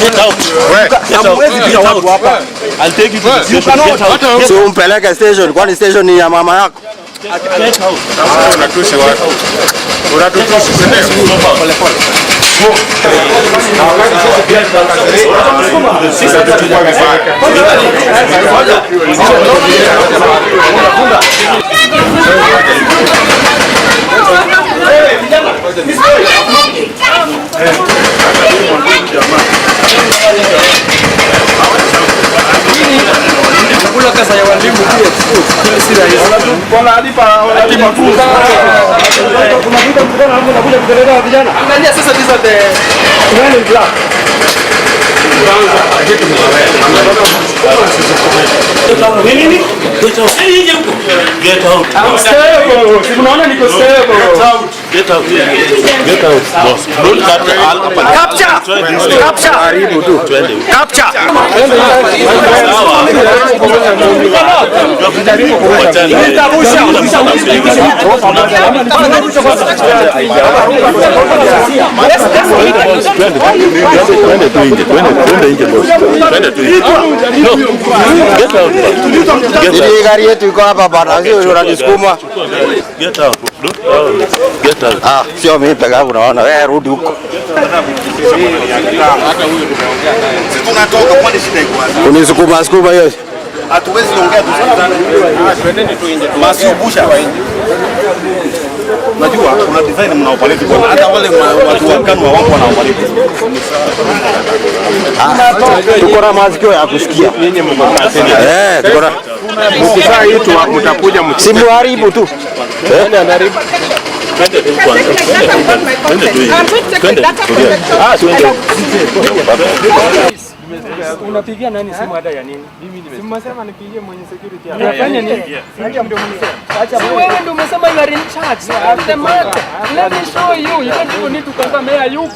Get out. Hamwezi piga watu hapa. I'll take you to the station. Get out. Si umpeleke station, kwani station ni ya mama yako? Get out. Unatusi watu. Unatutusi, si ndio? Pole pole. Na wakati sisi pia tunakasirika, sisi tunachukua vibaya. Kula pesa ya walimu pia si rahisi. Wanalipa wanalipa Kuna mkutano hapo unakuja kupeleka vijana. Angalia sasa, these are the men in black. Nini? Get out. Get out. I'm stable. Si mnaona niko stable. Get out. Get out. Get out. Boss. Don't capture. Capture! Capture! Haribu tu. Capture! Twende tu nje. Twende nje boss. Twende tu nje. No. Get out. Get out. Hii gari yetu iko hapa bana, sio unanisukuma. Get out. Get out. Ah, sio mimi peke yangu naona. Wewe rudi huko. Sisi tunatoka, kwani shida iko wapi? Unisukuma sukuma hiyo. Hatuwezi ongea tusikizane. Twendeni tu nje. Masiubusha. Unajua kuna design mnaoperate bwana. Hata wale watu wa KANU hawapo wanaoperate. Tuko na masikio ya kusikia. Eh, tuko na Mkisaa mtakuja simu haribu tu. Twende tu kwanza. Twende tu nje. Twende. Ah, twende. Unapigia nani simu hata ya nini? Mimi nimesema nipigie mwenye security hapa. Unafanya nini? Acha ndio umesema. Acha wewe ndio umesema you are in charge. I'm the matter. Let me show you. You don't even need to confirm where you.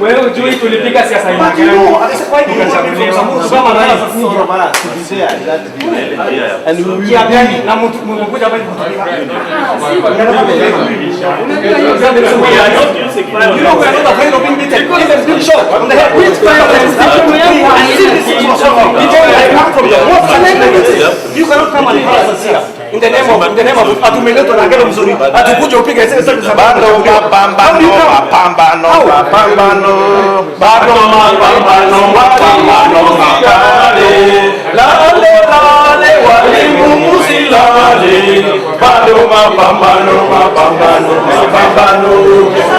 Wewe hujui tulipiga siasa aina gani? Tukachaguliwa. Kia gani na mtu mmoja hapa kutupiga. You know we are not afraid of being beaten. Even being shot on the head. Which violence? You cannot come and harass us here. In the name of atumeletwa na ngelo mzuri. Atukuje upige sasa Bado mapambano, mapambano, mapambano. Bado mapambano, mapambano, mapambano. Lale lale walimu msilale. Bado mapambano, mapambano, mapambano.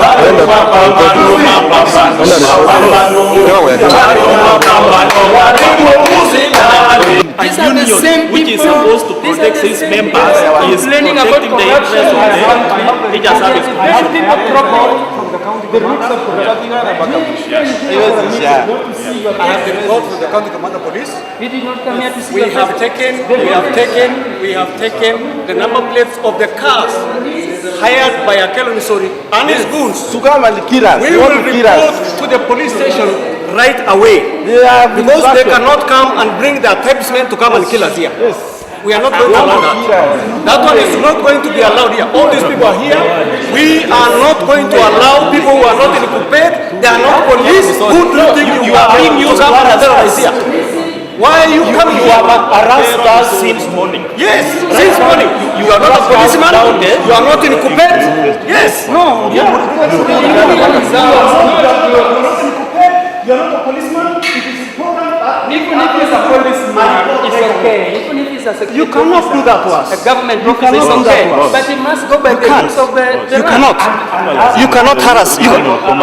Bado mapambano, mapambano, mapambano. Bado mapambano, walimu msilale. A union which is supposed to protect its members is protecting the interests of the Teacher Service Commission. I have the report from the county commander police. We did not come here to see We have taken the number plates of the cars hired by Akello Misori and his goons. To come and kill us. We will report to the police station right away. Because they cannot come and bring their tribesmen to come and kill us here. Yes. We are not going to allow that. That one is not going to be allowed here. All these people are here. We are not going to allow people who are not in Kuppet. They are not police. Who do you think you are being used to come and terrorize here? Why are you coming You here? have harassed us since morning. Yes, since morning. You are not a policeman. You are not in Kuppet. Yes. No. You are not a policeman. It is important that Even if he's a policeman, it's okay. Even if he's a security You cannot officer, do that to us. A government You officer, it's cannot do that okay. to us. But he must go by the rules of the You land. cannot. You cannot harass. You,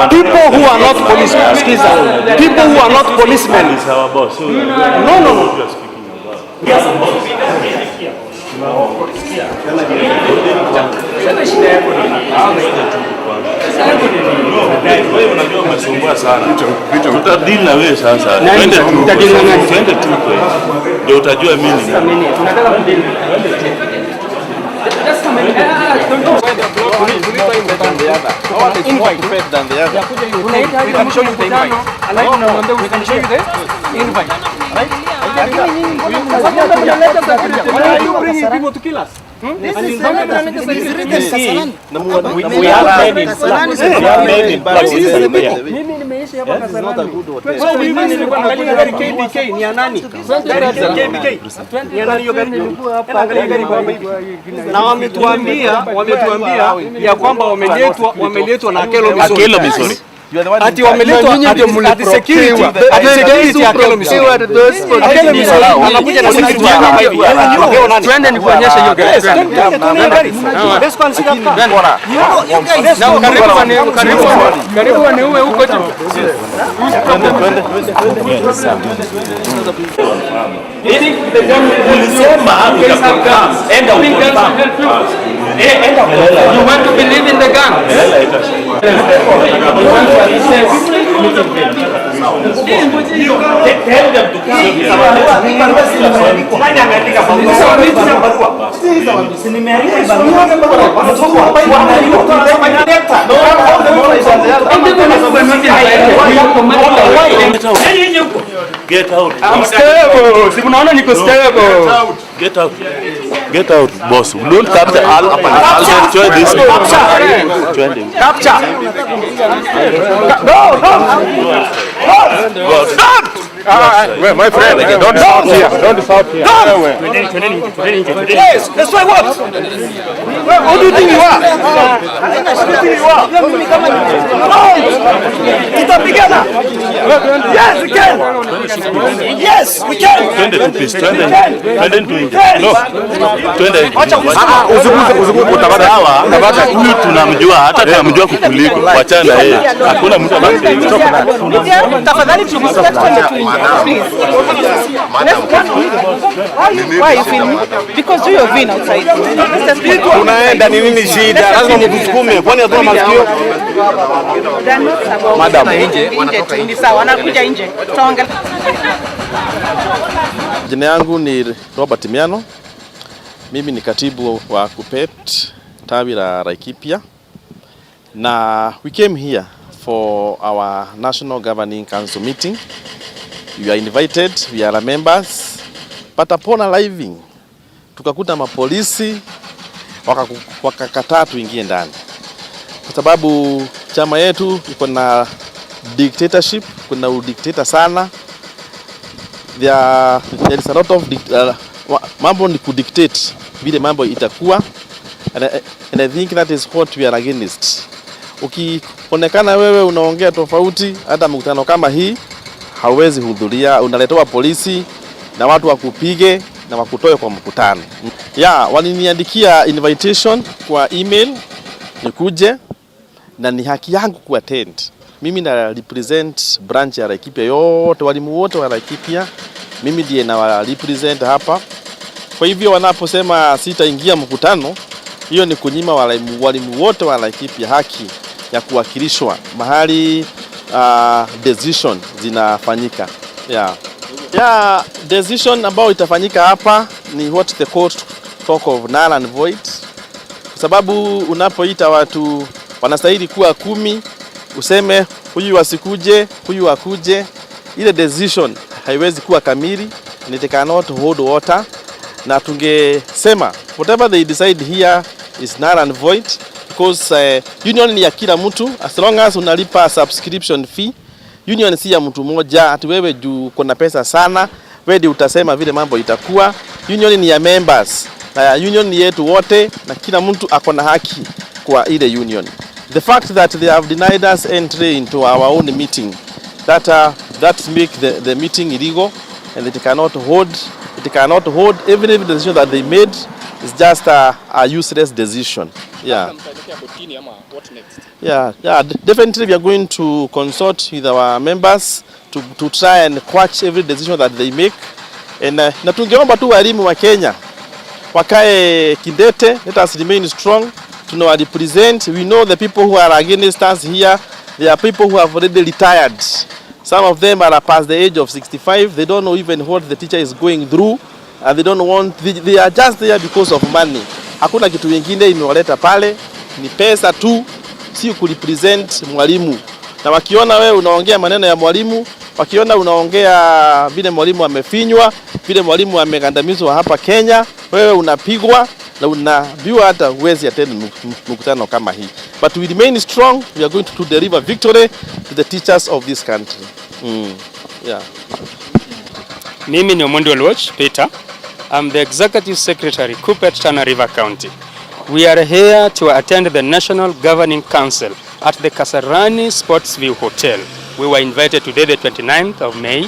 people who are not policemen, excuse me. People who are not policemen. It's our boss. No, no, no. You are speaking about. Wewe unajua umesumbua sana. Tutadili na wewe sasa. Twende tu. Twende tu. Ndio utajua mimi ni nani. Tunataka kudili. Just a minute. Unaita aje mtu mkutano, alafu unamwambia usiingie. Invite. Right? Lakini nyinyi mbona mnaleta security? Why are you bringing people to kill us? We have men in black. We have men in black. Mimi nimeishi Hapa Kasarani. Angalia gari KBK ni ya nani? Gari KBK ni ya nani hiyo gari? Angalia gari kwa hapa hivi. Na wametuambia ya kwamba wameletwa na Akelo Misori. Akelo Misori. Ati wameletwa ati security, ati security ya Akelo Misori. Akelo Misori anakuja na security hapa hivi. Twende nikuonyeshe hiyo gari. Let's go and see that car. Na karibu waniue huko juu. Ulisema utaconfirm. Enda uconfirm. Enda uconfirm. You want to believe in the gun? You want to assess meeting them. Tell them to come here. Nani ameandika barua? Get out. I'm stable. Si mnaona niko stable. Get out. Get out, boss. Don't capture. I'll destroy this. Capture. Capture. No, no. Stop. My friend, don't shout here. Don't shout here. Yes, that's why what? Who do you think you are? Who do you think you are? No! Tutapigana! Yes, we can! Yes, we can! Twende tu please, twende. Twende tu nje. No. Twende. Usiguze utabata. Sawa. Huyu tunamjua, hata tunamjua kukuliko. Wachana na yeye. Hakuna mtu anamjua. Tafadhali turuhusu twende tu nje. Please. Why are you filming? Because do your vin outside. Let's just be Tunaenda ni nini shida? Lazima mtusukume. Kwani hatuna masikio? Madam. Nje tu ni sawa, wanakuja nje. Tutaangalia. Jina yangu ni Robert Miano. Mimi ni katibu wa KUPPET tawi la Laikipia. Na we came here for our National Governing Council meeting. You are invited, we are members. But upon arriving, tukakuta mapolisi wakakataa tuingie ndani. Kwa sababu chama yetu iko na dictatorship, kuna udikteta sana. There is a lot of mambo ni kudictate vile mambo itakuwa, and I think that is what we are against. Ukionekana wewe unaongea tofauti, hata mkutano kama hii hauwezi hudhuria, unaletewa polisi na watu wakupige na wakutoe kwa mkutano. Waliniandikia invitation kwa email nikuje, na ni haki yangu kuattend. Mimi na represent branch ya Laikipia yote, walimu wote wa Laikipia, mimi ndiye na represent hapa. Kwa hivyo wanaposema sitaingia mkutano, hiyo ni kunyima walimu wote wa Laikipia haki ya kuwakilishwa mahali decision zinafanyika. Decision ambayo itafanyika hapa ni what the court talk of null and void. Kwa sababu unapoita watu wanastahili kuwa 10, useme huyu asikuje, huyu akuje, ile decision haiwezi kuwa kamili, and it cannot hold water. Na tungesema whatever they decide here is null and void, because union ni ya kila mtu, as long as unalipa subscription fee. Union si ya mtu mmoja, ati wewe juu kuna pesa sana, wewe ndio utasema vile mambo itakuwa. Union ni ya members, na union ni yetu wote, na kila mtu ako na haki kwa ile union. The fact that they have denied us entry into our own meeting, that make the meeting illegal, and it cannot hold. It cannot hold. Even if the decision that they made is just a useless decision. Definitely we are going to consult with our members to try and quash every decision that they make. And na tungeomba tu walimu wa Kenya wakae kidete, let us remain strong. Tunawa represent. We know the people who are against us here. There are people who have already retired. Some of them are past the age of 65. They don't know even what the teacher is going through, and they don't want, they are just there because of money. Hakuna kitu kingine imewaleta pale, ni pesa tu, si kurepresent mwalimu. Na wakiona wewe unaongea maneno ya mwalimu, wakiona unaongea vile mwalimu amefinywa, vile mwalimu amegandamizwa hapa Kenya, wewe unapigwa na unaambiwa hata huwezi attend mkutano kama hii. But we remain strong. We are going to deliver victory to the teachers of this country. Yeah. Mimi ni Omondi Oluoch Peter. I'm the Executive Secretary, Kuppet, Tana River County. We are here to attend the National Governing Council at the Kasarani Sportsview Hotel. We were invited today, the 29th of May,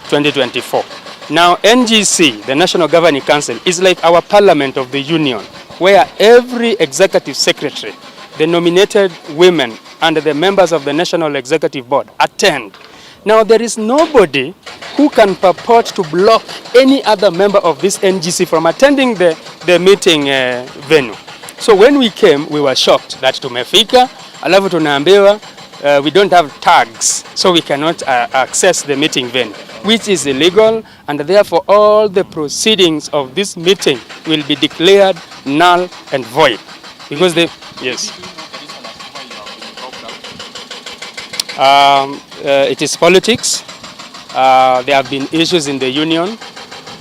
2024. Now, NGC, the National Governing Council, is like our parliament of the union, where every executive secretary, the nominated women, and the members of the National Executive Board attend. Now, there is nobody who can purport to block any other member of this NGC from attending the meeting venue. So when we came, we were shocked that tumefika, alafu tunaambiwa we don't have tags, so we cannot access the meeting venue, which is illegal, and therefore all the proceedings of this meeting will be declared null and void. Because they, yes. It is politics. There have been issues in the union,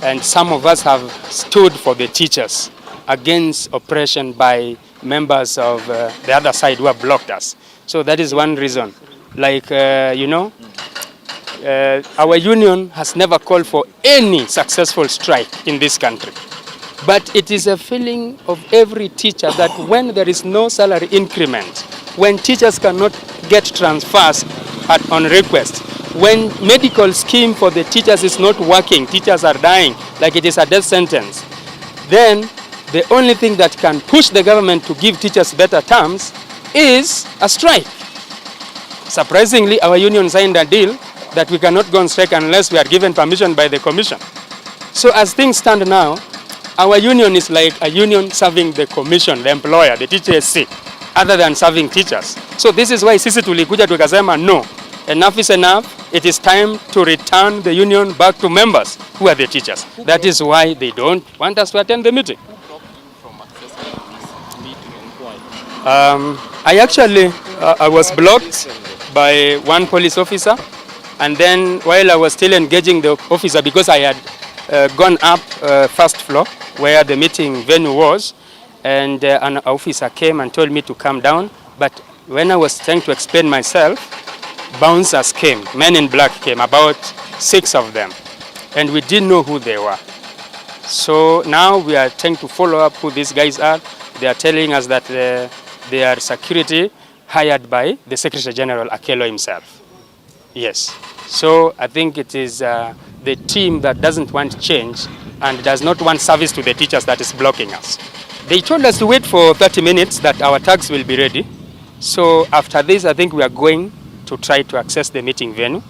and some of us have stood for the teachers against oppression by members of the other side who have blocked us. So that is one reason. Like, our union has never called for any successful strike in this country. But it is a feeling of every teacher that when there is no salary increment, when teachers cannot get transfers on request, when medical scheme for the teachers is not working, teachers are dying like it is a death sentence, then the only thing that can push the government to give teachers better terms is a strike. Surprisingly, our union signed a deal that we cannot go on strike unless we are given permission by the commission. So as things stand now, our union is like a union serving the commission, the employer, the TTSC, other than serving teachers. So this is why sisi tulikuja tukasema no, enough is enough. It is time to return the union back to members who are the teachers. That is why they don't want us to attend the meeting. I actually I was blocked by one police officer, and then while I was still engaging the officer, because I had gone up first floor where the meeting venue was, and an officer came and told me to come down. But when I was trying to explain myself, bouncers came, men in black came, about 6 of them, and we didn't know who they were. So now we are trying to follow up who these guys are. They are telling us that they are security hired by the Secretary General Akello himself. Yes. So I think it is the team that doesn't want change and does not want service to the teachers that is blocking us. They told us to wait for 30 minutes that our tags will be ready. So after this, I think we are going to try to access the meeting venue.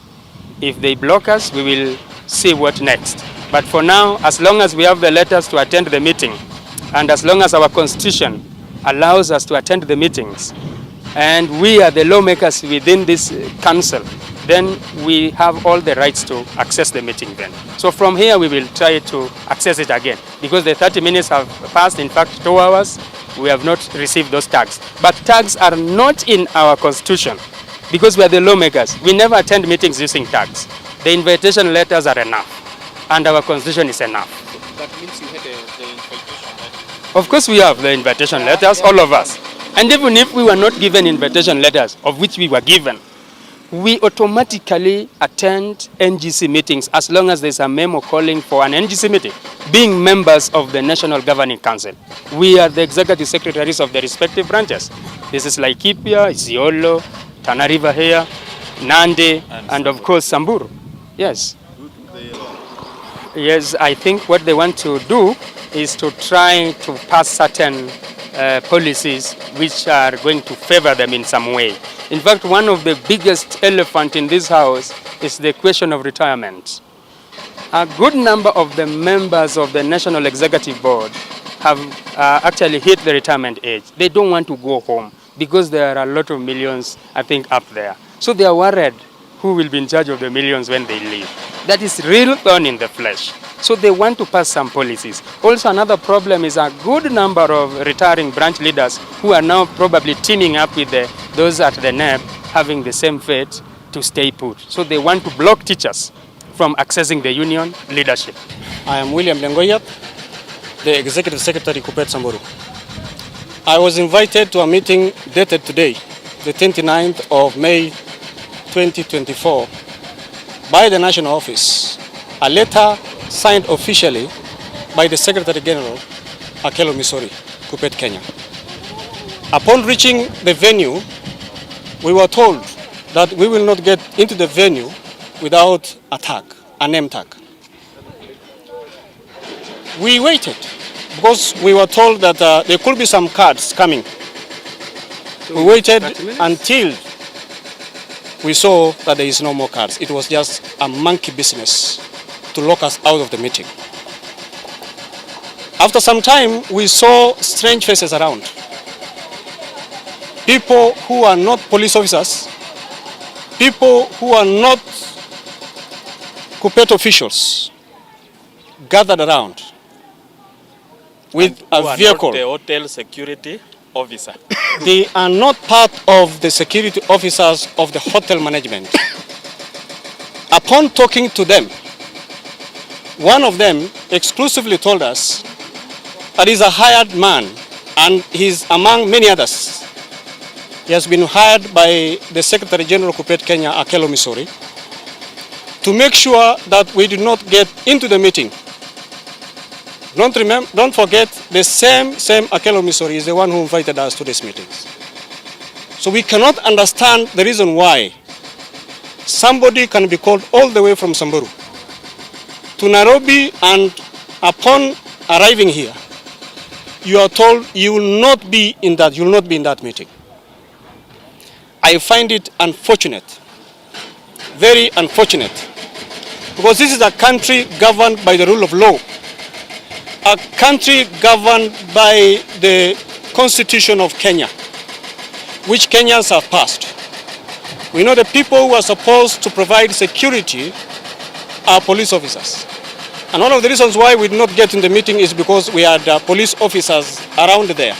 If they block us, we will see what next. But for now, as long as we have the letters to attend the meeting, and as long as our constitution allows us to attend the meetings, and we are the lawmakers within this council, then we have all the rights to access the meeting then. So from here, we will try to access it again, because the 30 minutes have passed, in fact, 2 hours, we have not received those tags. But tags are not in our constitution, because we are the lawmakers. We never attend meetings using tags. The invitation letters are enough, and our constitution is enough. That means you had the invitation letter? Of course we have the invitation letters, all of us. And even if we were not given invitation letters, of which we were given, we automatically attend NGC meetings as long as there's a memo calling for an NGC meeting, being members of the National Governing Council. We are the executive secretaries of the respective branches. This is Laikipia, Isiolo, Tana River here, Nandi, and of course Samburu. Yes. Yes, I think what they want to do is to try to pass certain policies which are going to favor them in some way. In fact, one of the biggest elephant in this house is the question of retirement. A good number of the members of the National Executive Board have actually hit the retirement age. They don't want to go home because there are a lot of millions, I think, up there. So they are worried who will be in charge of the millions when they leave. That is real thorn in the flesh. So they want to pass some policies. Also, another problem is a good number of retiring branch leaders who are now probably teaming up with those at the NEB having the same fate to stay put. So they want to block teachers from accessing the union leadership. I am William Lengoyat, the Executive Secretary, Kuppet Samburu. I was invited to a meeting dated today, the 29th of May 2024, by the National Office, a letter signed officially by the Secretary General, Akello Misori, Kuppet, Kenya. Upon reaching the venue, we were told that we will not get into the venue without a tag, a name tag. We waited because we were told that there could be some cards coming. We waited until we saw that there is no more cards. It was just a monkey business to lock us out of the meeting. After some time, we saw strange faces around. People who are not police officers, people who are not Kuppet officials, gathered around with Who a are not vehicle. The hotel security officer. They are not part of the security officers of the hotel management. Upon talking to them, one of them exclusively told us that he's a hired man and he's among many others. He has been hired by the Secretary General Kuppet Kenya, Akello Misori, to make sure that we do not get into the meeting. Don't forget, the same Akello Misori is the one who invited us to these meetings. So we cannot understand the reason why somebody can be called all the way from Samburu to Nairobi, and upon arriving here, you are told you will not be in that, you will not be in that meeting. I find it unfortunate, very unfortunate, because this is a country governed by the rule of law, a country governed by the Constitution of Kenya, which Kenyans have passed. We know the people who are supposed to provide security are police officers. And one of the reasons why we did not get in the meeting is because we had police officers around there.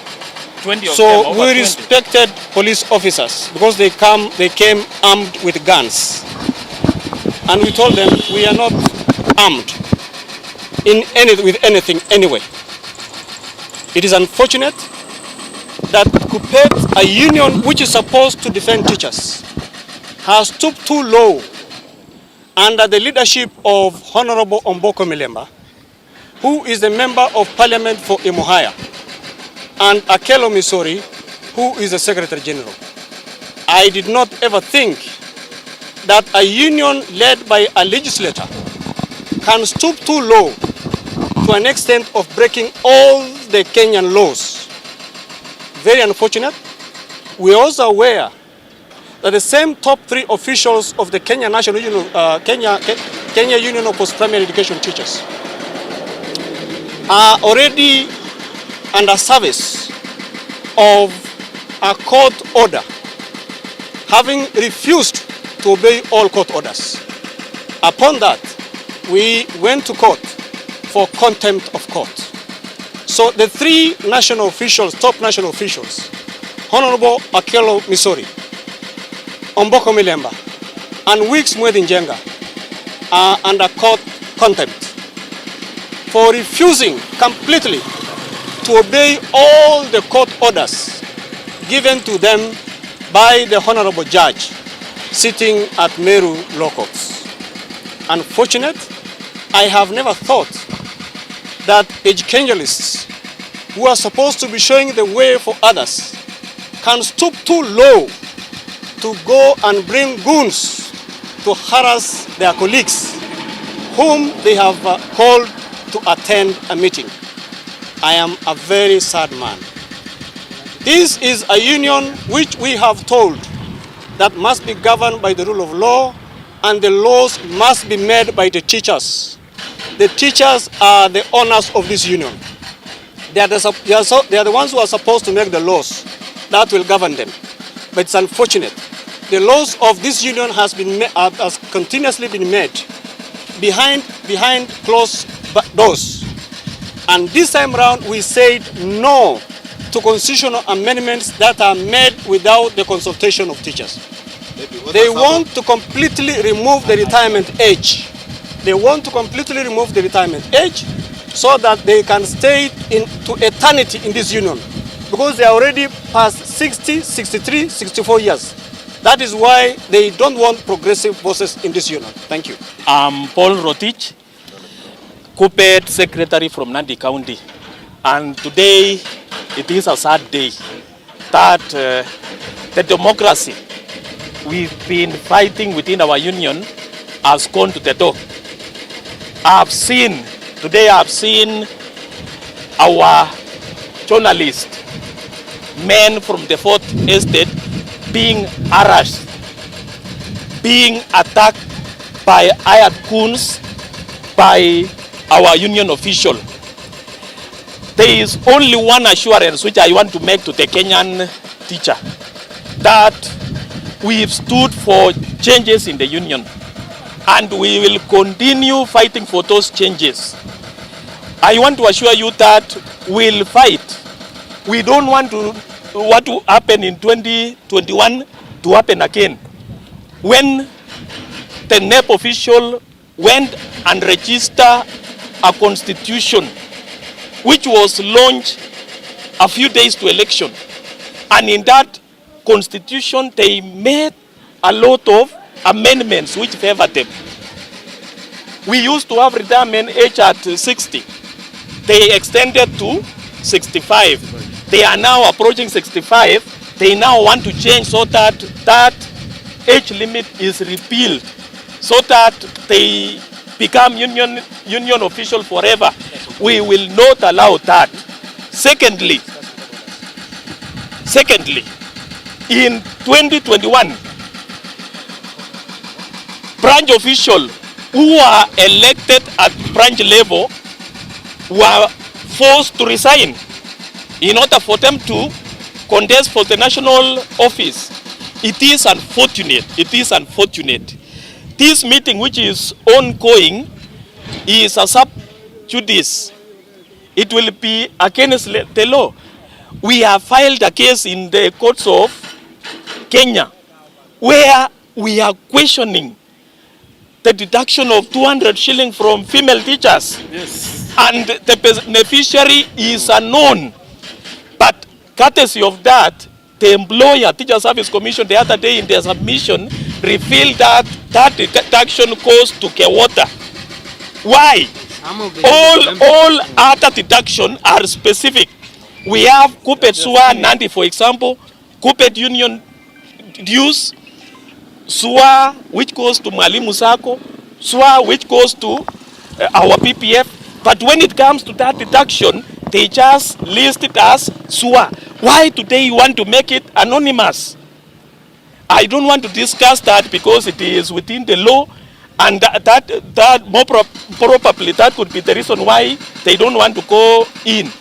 20 of So them, over we 20. Respected police officers because they came armed with guns. And we told them we are not armed with anything anyway. It is unfortunate that Kuppet, a union which is supposed to defend teachers, has stooped too low under the leadership of Honorable Omboko Milemba, who is the Member of Parliament for Emuhaya, and Akello Misori, who is the Secretary General. I did not ever think that a union led by a legislator can stoop too low to an extent of breaking all the Kenyan laws. Very unfortunate. We are also aware that the same top three officials of the Kenya National Union, Kenya Union of Post-Primary Education Teachers are already under service of a court order, having refused to obey all court orders. Upon that, we went to court for contempt of court. So the three national officials, top national officials, Honorable Akello Misori, Omboko Milemba, and Weeks Mwethi Njenga, are under court contempt for refusing completely to obey all the court orders given to them by the Honorable Judge sitting at Meru Law Courts. Unfortunate, I have never thought that educationalists who are supposed to be showing the way for others can stoop too low to go and bring goons to harass their colleagues whom they have called to attend a meeting. I am a very sad man. This is a union which we have told that must be governed by the rule of law, and the laws must be made by the teachers. The teachers are the owners of this union. They are the ones who are supposed to make the laws that will govern them. But it's unfortunate. The laws of this union has continuously been made behind closed doors. And this time round, we said no to constitutional amendments that are made without the consultation of teachers. They want to completely remove the retirement age. They want to completely remove the retirement age so that they can stay in to eternity in this union. Because they are already past 60, 63, 64 years. That is why they don't want progressive bosses in this union. Thank you. I'm Paul Rotich, KUPPET Secretary from Nandi County. And today, it is a sad day that the democracy we've been fighting within our union has gone to the door. Today I've seen our journalists, men from the fourth estate, being harassed, being attacked by hired goons, by our union official. There is only one assurance which I want to make to the Kenyan teacher, that we've stood for changes in the union and we will continue fighting for those changes. I want to assure you that we'll fight. We don't want to what to happen in 2021 to happen again. When the NEP official went and registered a constitution which was launched a few days to election, and in that constitution they made a lot of amendments which favored them. We used to have retirement age at 60. They extended to 65. They are now approaching 65. They now want to change so that that age limit is repealed, so that they become union official forever. We will not allow that. Secondly, in 2021, branch official who are elected at branch level were forced to resign in order for them to contest for the national office. It is unfortunate. It is unfortunate. This meeting, which is ongoing, is a sub judice. It will be against the law. We have filed a case in the courts of Kenya where we are questioning the deduction of 200 shilling from female teachers. Yes. And the beneficiary is unknown. But courtesy of that, the employer, Teacher Service Commission, the other day in their submission, revealed that that deduction goes to Kewota. Why? All other deduction are specific. We have KUPPET SUA Nandi, for example, KUPPET Union dues, SUA, which goes to Mwalimu Sacco, SUA, which goes to our PPF. But when it comes to that deduction, they just list it as SUA. Why today you want to make it anonymous? I don't want to discuss that because it is within the law, and that more probably that could be the reason why they don't want to go in.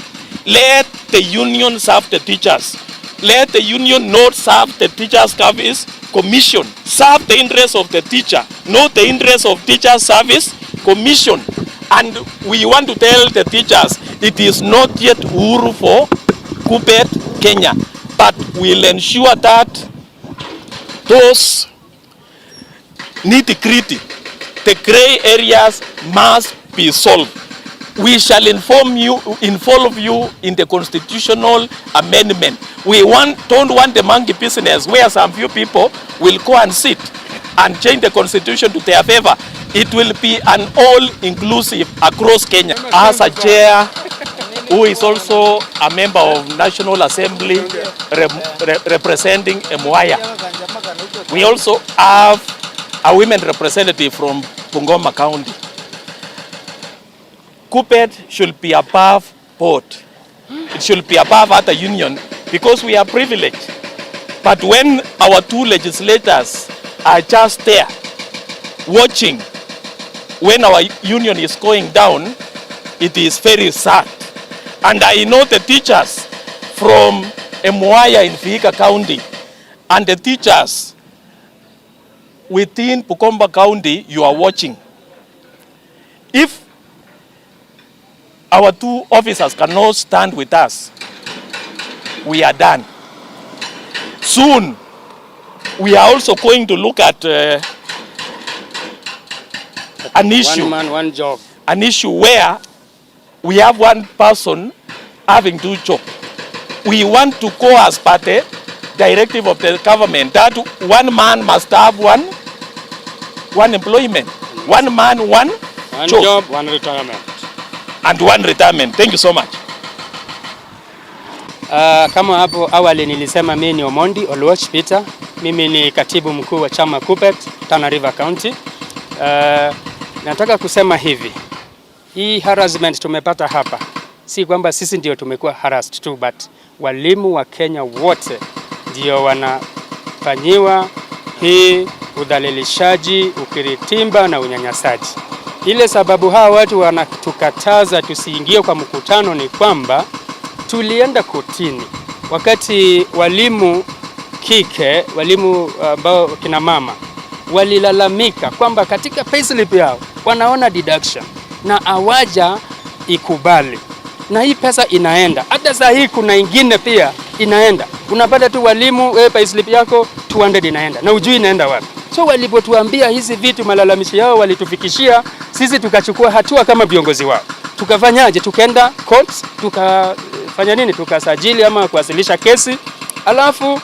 Let the union serve the teachers. Let the union not serve the Teachers Service Commission. Serve the interests of the teacher, not the interests of Teachers Service Commission. And we want to tell the teachers it is not yet uhuru for KUPPET Kenya, but we'll ensure that those nitty-gritty, the gray areas must be solved. We shall involve you in the constitutional amendment. We don't want the monkey business where some few people will go and sit and change the constitution to their favor. It will be an all-inclusive across Kenya. As a chair who is also a member of National Assembly representing Emuhaya, we also have a women representative from Bungoma County. KUPPET should be above board. It should be above other union because we are privileged. But when our two legislators are just there watching when our union is going down, it is very sad. And I know the teachers from Emuhaya in Vihiga County and the teachers within Bungoma County, you are watching. If our two officers cannot stand with us, we are done. Soon, we are also going to look at an issue. One man, one job. An issue where we have one person having two jobs. We want to go as per the directive of the government that one man must have one employment, one man, one One job, job, one retirement. And one retirement. Thank you so much. Kama hapo awali nilisema, mimi ni Omondi Oluoch Peter. Mimi ni katibu mkuu wa chama KUPPET Tana River County. Nataka kusema hivi, hii harassment tumepata hapa si kwamba sisi ndio tumekuwa harassed tu, but walimu wa Kenya wote ndio wanafanyiwa hii udhalilishaji, ukiritimba na unyanyasaji. Ile sababu hawa watu wanatukataza tusiingie kwa mkutano ni kwamba tulienda kotini wakati walimu kike, walimu ambao kina mama walilalamika kwamba katika payslip yao wanaona deduction na awaja ikubali, na hii pesa inaenda. Hata saa hii kuna ingine pia inaenda, unapata tu walimu, wewe payslip yako 200 inaenda na ujui inaenda wapi. So walipotuambia hizi vitu, malalamishi yao walitufikishia sisi, tukachukua hatua kama viongozi wao. Tukafanyaje? Tukaenda court, tukafanya nini? Tukasajili ama kuwasilisha kesi, alafu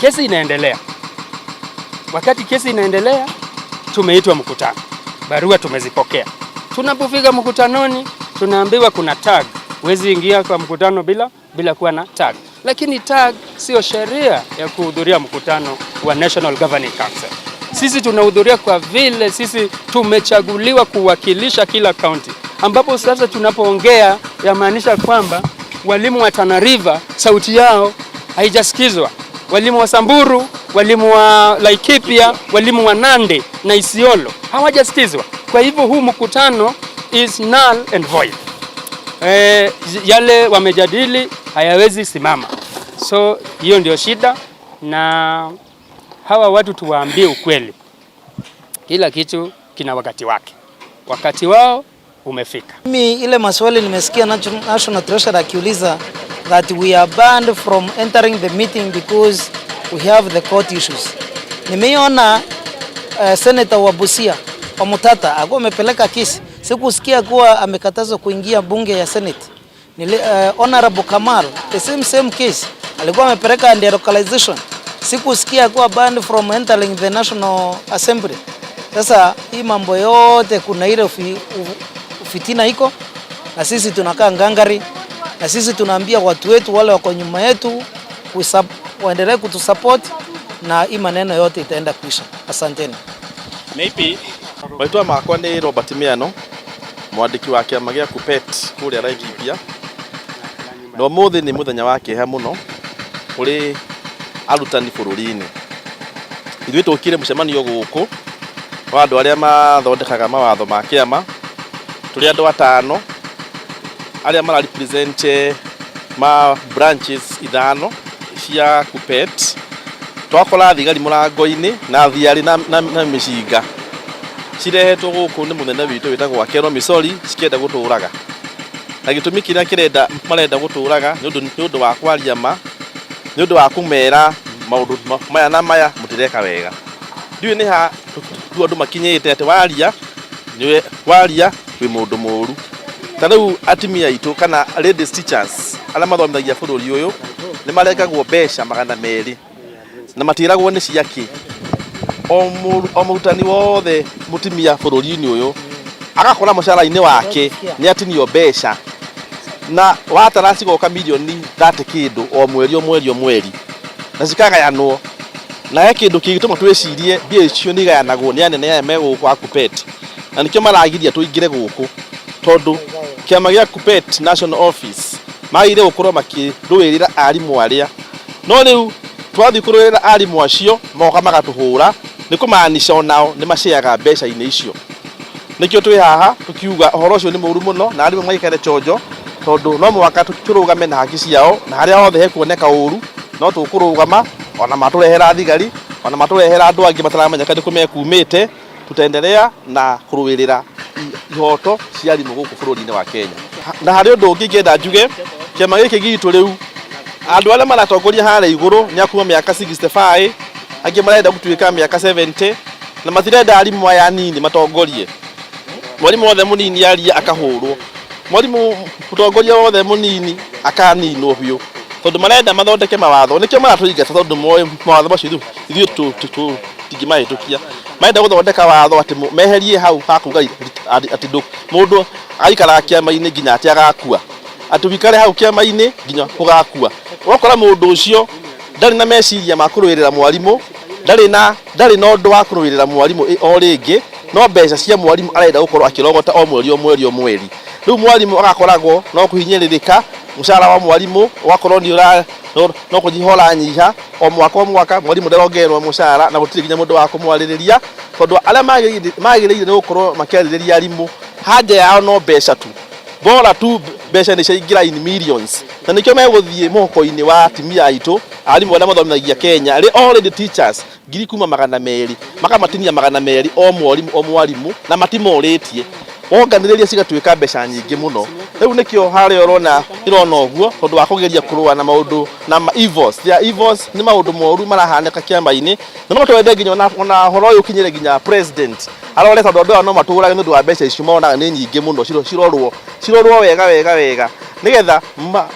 kesi inaendelea. Wakati kesi inaendelea, tumeitwa mkutano, barua tumezipokea. Tunapofika mkutanoni, tunaambiwa kuna tag, huwezi ingia kwa mkutano bila kuwa na tag. Lakini tag sio sheria ya kuhudhuria mkutano wa National Governing Council. Sisi tunahudhuria kwa vile sisi tumechaguliwa kuwakilisha kila county, ambapo sasa tunapoongea yamaanisha kwamba walimu wa Tana River sauti yao haijasikizwa, walimu wa Samburu, walimu wa Laikipia, walimu wa Nandi na Isiolo hawajasikizwa. Kwa hivyo huu mkutano is null and void. Yale wamejadili hayawezi simama. So hiyo ndio shida, na hawa watu tuwaambie ukweli, kila kitu kina wakati wake, wakati wao umefika. Mimi ile maswali nimesikia National Treasurer akiuliza that we are banned from entering the meeting because we have the court issues. Nimeiona Senator wa Busia Omtatah akuwa amepeleka kesi, sikusikia kuwa amekatazwa kuingia bunge ya Senate. Honorable Kamal, the same same case alikuwa amepeleka under localization, sikusikia kuwa banned from entering the National Assembly. Sasa hii mambo yote kuna ile fitina iko na sisi tunakaa ngangari, na sisi tunaambia watu wetu wale wako nyuma yetu waendelee kutusupport na hii maneno yote itaenda kuisha. Asanteni. Maybe Marĩtwa makwa nĩ Robert Miano, mwandĩki wa kĩama gĩa KUPPET kũrĩa Laikipia. Na ũmũthĩ nĩ mũthenya wa kĩeha mũno kũrĩ arutani bũrũri-inĩ. Ithuĩ tũkire mũcemanio gũkũ wa andũ arĩa mathondekaga mawatho ma kĩama, tũrĩ andũ atano arĩa mara represent ma branches ithano cia KUPPET. Twakora thigari mũrango-inĩ na thiarĩ na mĩcinga cirehetwo gũkũ nĩ mũnene witũ wĩtagwo Akelo Misori, cikĩenda gũtũraga, na gĩtũmi kĩrĩa kĩrenda marenda gũtũraga nĩ ũndũ wa kwaria ma, nĩ ũndũ wa kũmera maũndũ maya na maya mũtireka wega. Ndiũĩ nĩ ha tu andũ makinyĩte atĩ waria nĩwe waria wĩ mũndũ mũũru. Ta rĩu atumia aitũ kana ladies teachers arĩa mathomithagia bũrũri ũyũ nĩ marengagwo mbeca 200 na matiragwo nĩ ciakĩ. O mũrutani wothe mũtumia bũrũri-inĩ ũyũ agakora mũcara-inĩ wake nĩ atinio mbeca na watara cigoka mirioni 30 kĩndũ o mweri, o mweri, o mweri, na cikagayanwo, na he kĩndũ kĩngĩtũma twĩcirie mbia icio nĩ igayanagwo nĩ anene aya me gũkũ a KUPPET, na nĩkĩo maragiria tũingĩre gũkũ, tondũ kĩama gĩa KUPPET National Office magĩrĩire gũkorwo makĩrũĩrĩra arimũ arĩa, no rĩu twathiĩ kũrũĩrĩra arimũ acio moka magatũhũra, nĩ kũmaanisha onao nĩ maceaga mbeca-inĩ icio. Nĩkĩo twĩ haha tũkiuga ũhoro ũcio nĩ mũru mũno na arimũ maikare chonjo, tondũ no mũhaka tũrũgame na haki ciao, na harĩa hothe hekuoneka ũru no tũkũrũgama, ona matũrehera thigari, ona matũrehera andũ angĩ mataramenyeka nĩ kũ mekumĩte, tutaendelea na kũrũĩrĩra ihoto cia arimũ gũkũ bũrũri-inĩ wa Kenya. Na harĩ ũndũ ũngĩ ingĩenda njuge, kĩama gĩkĩ gitũ rĩu andũ arĩa maratongoria harĩa igũrũ nĩ akuma mĩaka 65, angĩ marenda gũtuĩka mĩaka 70, na matirenda arimũ aya anini matongorie. Mwarimũ wothe mũnini aria akahũrwo, mwarimũ mũtongoria wothe mũnini akaninwo biũ. Tondu marenda mathondeke mawatho, nikio maratũingata, tondu moĩ mawatho macio ithuĩ tũtingĩmahĩtũkia. Marenda gũthondeka watho atĩ meherie hau ha kuga atĩ mũndũ aikaraga kĩama-inĩ nginya atĩ agakua, atĩ wikare hau kĩama-inĩ nginya ũgakua. Ũgakora mũndũ ũcio ndarĩ na meciria ma kũrũĩrĩra mwarimũ, ndarĩ na ũndũ wa kũrũĩrĩra mwarimũ o rĩngĩ, no mbeca cia mwarimũ arenda gũkorwo akĩrogota o mweri o mweri o mweri. Rĩu mwarimũ agakoragwo no kũhinyĩrĩrĩka, mũcara wa mwarimũ ũgakorwo nĩ ũra no kũnyiha ũranyiha o mwaka o mwaka. Mwarimũ ndarongererwo mũcara na gũtirĩ nginya mũndũ wa kũmwarĩrĩria, tondũ arĩa magĩrĩire nĩ gũkorwo makĩarĩrĩria arimũ, haja yao no mbeca tu, bora tu mbeca nĩ ciaingĩra in millions. Na nĩkĩo megũthiĩ mũhuko-inĩ wa atumia aitũ, arimũ arĩa mathomithagia Kenya, already teachers 2,200, makamatinia 200 o mwarimũ o mwarimũ, na matimorĩtie, wonganĩrĩria cigatuĩka mbeca nyingĩ mũno. Rĩu nĩkĩo harĩa ũrona ĩrona ũguo, tondũ wa kũgeria kũrũa na maũndũ na evils. They are evils, nĩ maũndũ moru marahanĩka kĩama-inĩ, na no twende nginya ona ũhoro ũyũ ũkinyĩre nginya president arore, tondũ andũ aya no matũrage nĩ ũndũ wa mbeca icio monaga nĩ nyingĩ mũno. Cirorwo wega wega wega nĩgetha